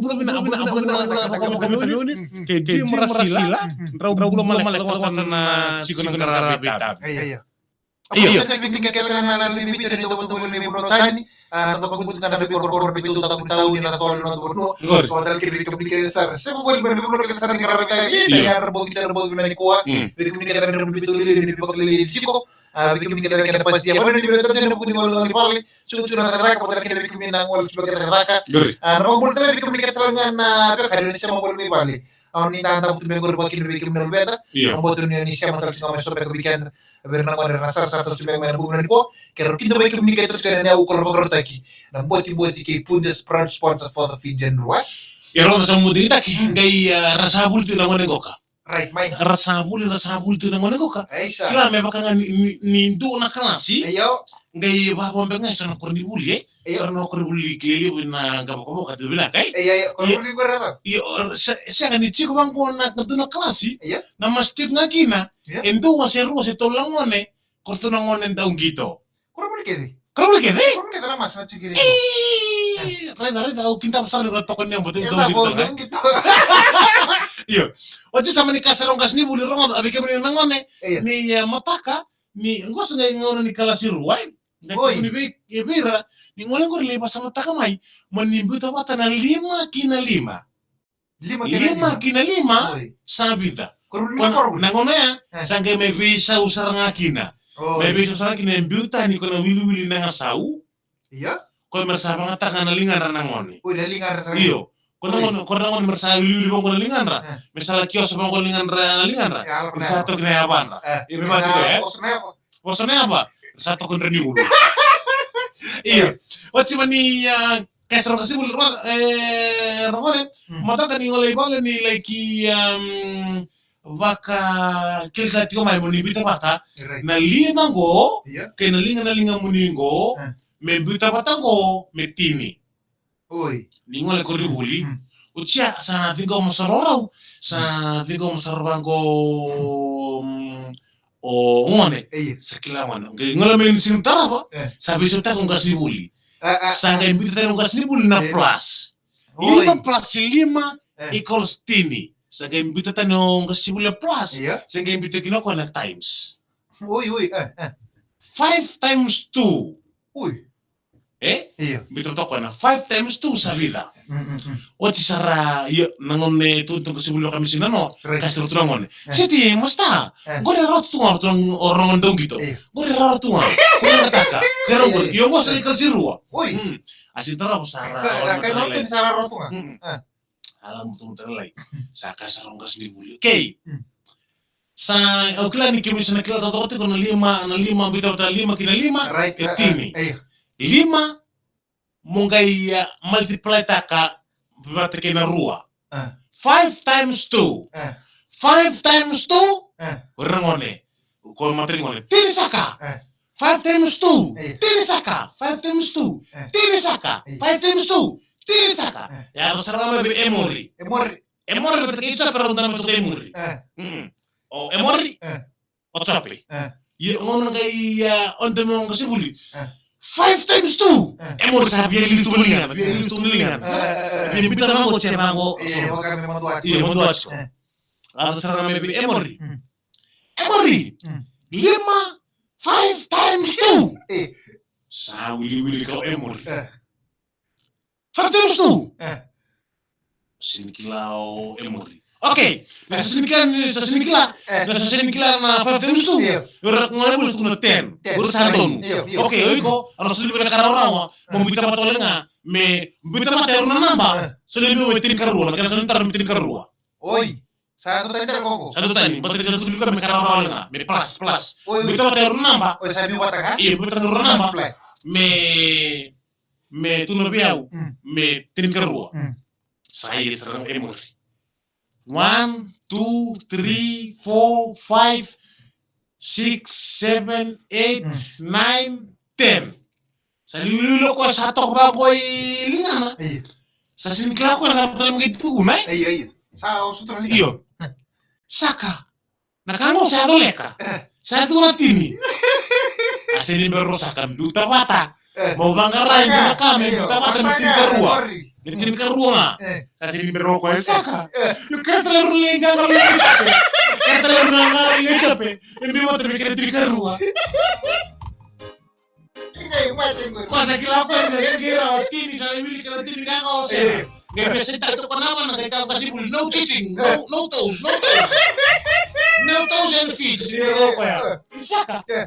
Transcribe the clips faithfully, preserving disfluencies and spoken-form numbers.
bula vina, a bula, a bula, a bula, a bula, a bula, a bula, ke Jim Rasila, drau bula male, male, male, na tiko na qara vei Tavi. Io. Io. Sa ka vei kemuni kece na liga ni Viti ni Davudavu Voli mai Vanua Tani, a, na vakugutu ka na veikorokoro vei Davudavu Tauni na Colo na Vanua. Qori. Sa dau kere vei kemuni kece sara. Se voli mai Vanua kece sara ni qara vei Tavi. Io. Sa ya ra bogi, ra bogi na nikua. Mm. Vei kemuni kece na Davudavu Voli ni vakalelei tiko. A, vei kemuni kece na kena pasi, a, vale ni vei tatu na vuku ni gole ni vale. Sukusuku na cakacaka, vata kei na vei kemuni na gole suka kece na cakacaka. Good. A, na vabula tale vei kemuni kece tale ga na veka ni sema gole ni vale. A, ni da da vutu me gole vaki ni vei kemuni na luveda. Io. A, boto ni, ni sema tale ga me sobe ka vei keda. Vei ira na gone ra sarasara tale ga mai na vuku ni ko. Kei ra kida vei kemuni kece tale ga na au ko ra vakarautaki. Na boti boti kei Punjas, proud sponsor for the Fijian Rua. Ia, rogoca sa mudu itaki, qai, a, ra sa vuli tu na gone qoka. Right, mai. Ra sa vuli, ra sa vuli tu na gone qoka. Aisa. Kila me vaka ga ni, ni, ni dua na kalasi. Io. Qai vavabe ga eso na koronivuli, e? Io. Eso na koronivuli kilai levu na qavokavoka tu vinaka, e? Io, io, koronivuli qo ra. Io, se, sega ni tiko vaqo na dua na kalasi. Io. Na mas tiko ga kina. Io. E dua se rua se tolu na gone. Ko ratou na gone dau qito. Koronivuli kece. Koronivuli kece? Koronivuli kece na mas na tiko kece. Ii, raica, raica, au kidava sara ni ra toka ni abo, dau qito. Io. Oti sa mani kasa rau qasenivuli, rogoca, a vei kemuni na gone. Io. Ni, e, mataka, ni, qo sa qai gauna ni kalasi rua, e? Oi. Ni vei, e vei ira, ni gole qori lai vakasamataka mai, mo ni biuta vata na lima ki na lima. Lima ki na lima. Lima ki na lima, oi, sa vica. Koronivuli na gauna ya, e, sa qai mai veisau sara ga kina. Oi. Mai veisau sara kina e biu tani ko na wiliwili na gasau. Io. Ko me sa vagataka na ligadra na gone. Oi, na ligadra sara. Io. Ko na gone, ko na gone me sa wiliwili vaqo na ligadra. E. Me sa laki oso vaqo na ligadra, na ligadra. E, ala. Sa toki na yavadra. E. Io, me vata ko, e? Oso na yava. Oso na yava. Sa toki na drau ni ulu. Io. Oti mani, a, Kei sa rau qasenivuli, e, rau gole. Mm. Mataka ni gole i vale ni laiki, um, vakakilikili tiko mai mo ni biuta vata. Right. Na lima qo, io, kei na liga, na liga muni qo, e, me biuta vata qo, me tini. Oi. Ni gole koronivuli. Mm. Oti ya, sa ciqoma sara o rau, sa, mm, ciqoma sara vaqo, mm, o gone. Io. Sa kila gone. Qai gole mai ni siga tarava, e, sa veisautaka o qasenivuli. A, a, sa qai biuta tani o qasenivuli na, e, plus. Oi. Lima plus lima, e, equals tini. Sa qai biuta tani o qasenivuli na plus. Io. Sa qai biuta kina o koya na times. Oi, oi, e, e. Five times two. Oi. E? Io. Biuta toka na five times two sa vica. Mm, mm, mm. Oti sara, io, na gone tu, tu qasenivuli o kamisi na no, right, kasi tu na gone. E. Seti, masta. E. Qori e rauta tu ga, rauta tu ga, o rau gone dau qito. Io. Qori e rauta tu ga. Qori e rauta tu ga. Qori e rauta tu ga. Io, qo sa lai kalasi rua. Oi. Mm. A si tarava sara, sa, o sa rau kai rauta tu ga. Mm. E. Ala mutu mutu lai. Sa kasa rau qasenivuli. Okay. Mm. Sa, au kila ni kemuni sa na kila taucoko tiko na lima, na lima, biuta vata lima ki na lima, right, e, e, tini. E, e. Lima, mo qai, a, multiply taka vata kei na rua. E. Five times two. E. Five times two. E. O ira na gone. Ko matani gone. Tini saka. E. Five times two. E. Tini saka. Five times two. E. Tini saka. E. Five times two. Tini saka. E. Yaco sara mai vei Emori. Emori. Emori vata kei Jope, rau dau mai toka Emori. E. Mm. O Emori. E. O Jope. E. Ia, gauna qai, a, o dau mai o qasenivuli. E. Five times two. E. Emori sa via listu mai ligana. Via listu mai ligana. E, e, e. Via biuta vaqo, se vaqo. Ia, vaka me maduati. Ia, maduati. E. Yaco sara mai vei Emori. Mm. Emori. Mm. Lima, five times two. E. Sa wiliwili ka o Emori. E. Five times two. E. Sega ni kila o Emori. Okay. Na sa sega ni kila, ni sa sega ni kila. E. Na sa sega ni kila na five times two. Io. Io, ra gole voli tu na ten. Ten. Io, sa donu. Io, io. Okay, o iko, a na soli vei na ka rawarawa. E. Mo biuta vata wale ga. Me biuta vata e rua na naba. E. Soli vei me tinikarua. Na kena soli tara me tinikarua. Oi. Sa dua tani tale qo. Sa dua tani, baleta ni sa tukuni koya me ka rawarawa wale ga, me plus, plus. Oi, oi. Biuta vata e rua na naba. Oi, sa biu vata ga? Io, biuta vata e rua na naba. Multiply. Me, me tukuna vei au, mm, me tinikarua. Mm. Sa ia sara ga o Emori. One, two, three, four, five, six, seven, eight, mm, nine, ten. Sa liuliu o koya sa toka vaqo i ligana. Io. Sa sega ni kila o koya na cava tale me qai tukuna, e? Io, io. Sa o sutra ligana. Io. Saka. Na ka qo sa coleka. E. Sa tu na tini. A sega ni bera o Saka me biuta vata. E. Mo vaqara e dua na ka me biuta vata me tinikarua. Io. Me tinikarua ga. E. Sa sega ni bera o koya, e, Saka. E. Io, kere tale rau na liga qo, Jope. Kere tale rau na liga qo, Jope. Me biu vata me kena tinikarua. Ko sa kila o koya ni qai rawa tini, sa wili kina tini ga o Saka. E. Qai veisau tale toka na vana, qai kaya o qasenivuli, no cheating, no, no toes, no toes. No toes and feet, sa kila o koya. Saka. E.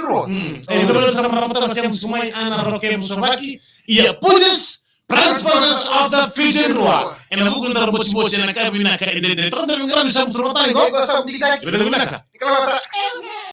Rua. Mm. E, tou sa marama tale na sema tiko mai Ana Roke Musavaki. Ia, Punjas, Transformers of the Fijian Rua. Ena vuku ni noda botibote ena ka vinaka e dede. Toka na vinaka ni sa mutu na mataka qo. Iko sa mutu na mataka. Vinaka. Ni kalougata.